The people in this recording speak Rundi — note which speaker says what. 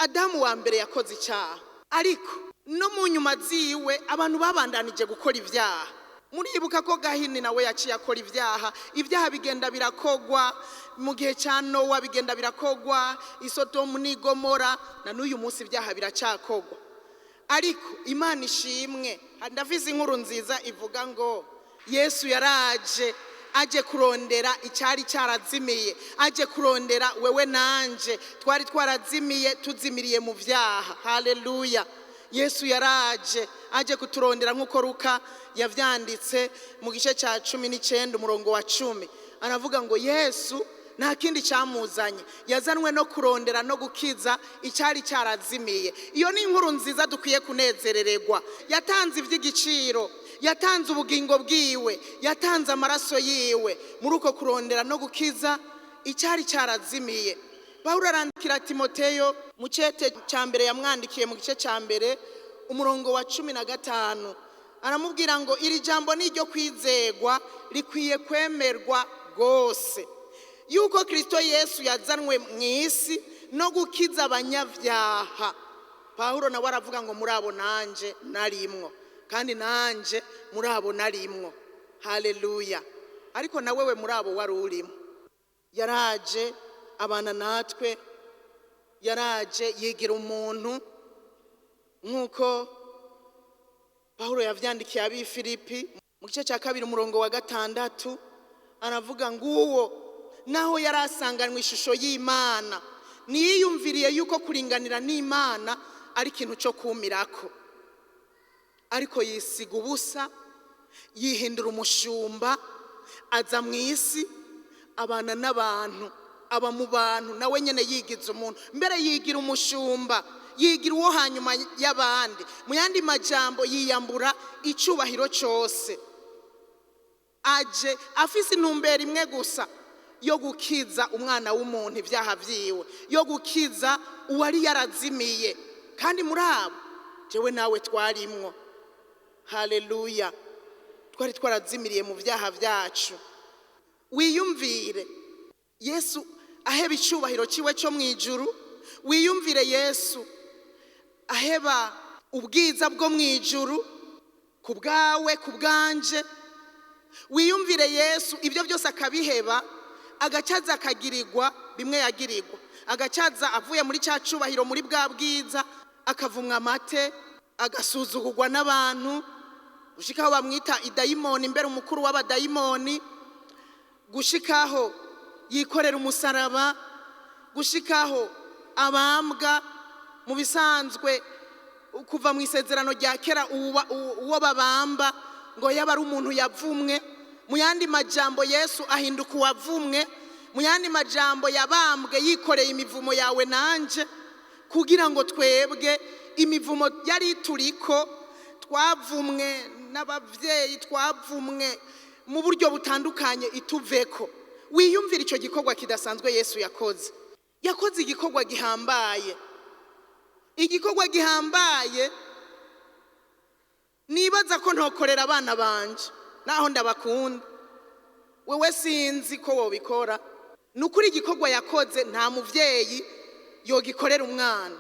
Speaker 1: Adamu wa mbere yakoze icyaha, ariko no mu nyuma ziwe abantu babandanije gukora ibyaha. Muribuka ko Gahini nawe yaciye akora ibyaha. Ibyaha bigenda birakogwa mu gihe cya Nowa, bigenda birakogwa Isodomu n'Igomora, na n'uyu munsi ibyaha biracyakogwa. Ariko Imana ishimwe, ndavize inkuru nziza ivuga ngo Yesu yaraje, aje kurondera icyari cyarazimiye, aje kurondera wewe nanje twari twarazimiye, tuzimiriye mu byaha. Haleluya! Yesu yaraje, aje kuturondera, nk'uko Ruka yavyanditse mu gice cya 19 umurongo wa 10. Aravuga ngo Yesu nta kindi cyamuzanye, yazanwe no kurondera no gukiza icyari cyarazimiye. Iyo ni inkuru nziza dukwiye kunezerererwa. Yatanze iby'igiciro, yatanze ubugingo bwiwe, yatanze amaraso yiwe muri uko kurondera no gukiza icyari cyarazimiye. Pawulo arandikira Timoteyo mu cete cya mbere yamwandikiye, mu gice cya 1 umurongo wa 15, aramubwira ngo iri jambo ni iryo kwizegwa, rikwiye kwemerwa rwose, yuko Kristo Yesu yazanwe mu isi no gukiza abanyabyaha. Pawulo nawe aravuga ngo muri abo nanje narimwo, kandi nanje muri abo narimwo. Haleluya! Ariko na wewe muri abo wari urimo. Yaraje abana natwe, yaraje yigira umuntu, nk'uko Pawulo yavyandikiye ab'i Filipi mu gice cya 2 umurongo wa 6. Aravuga ngo uwo naho yari asanganywe ishusho y'Imana, ntiyiyumviriye yuko kuringanira n'Imana ari ikintu cyo kumirako, ariko yisiga ubusa, yihindura umushumba, aza mu isi, abana n'abantu, aba mu bantu, nawe nyene yigiza umuntu, mbere yigira umushumba, yigira uwo hanyuma y'abandi. Mu yandi majambo, yiyambura icubahiro cose, aje afise intumbero imwe gusa yo gukiza umwana w'umuntu ibyaha vyiwe, yo gukiza uwari yarazimiye. Kandi muri abo jewe nawe twarimwo. Haleluya! Twari twarazimiriye mu byaha byacu. Wiyumvire Yesu aheba icubahiro ciwe cyo mu ijuru, wiyumvire Yesu aheba ubwiza bwo mu ijuru ku bwawe, ku bwanje. Wiyumvire Yesu ibyo byose akabiheba, agacaza akagirirwa bimwe yagirirwa, agacaza avuye muri cya cubahiro, muri bwa bwiza, akavumwa amate, agasuzugurwa n'abantu, gushikaho bamwita idayimoni, mbere umukuru w'abadayimoni, gushikaho yikorera umusaraba, gushikaho abambwa. Mu bisanzwe, kuva mu Isezerano rya Kera, uwo babamba ngo yaba ari umuntu yavumwe. Mu yandi majambo, Yesu ahinduka uwavumwe. Mu yandi majambo, yabambwe yikoreye imivumo yawe nanje, kugira ngo twebwe imivumo yari turiko, twavumwe n'ababyeyi, twavumwe mu buryo butandukanye, ituveko. Wiyumvira icyo gikorwa kidasanzwe Yesu yakoze. Yakoze igikorwa gihambaye, igikorwa gihambaye nibaza ko ntokorera abana banje naho ndabakunda. Wewe sinzi ko wobikora. Ni ukuri, igikorwa yakoze nta muvyeyi yogikorera umwana.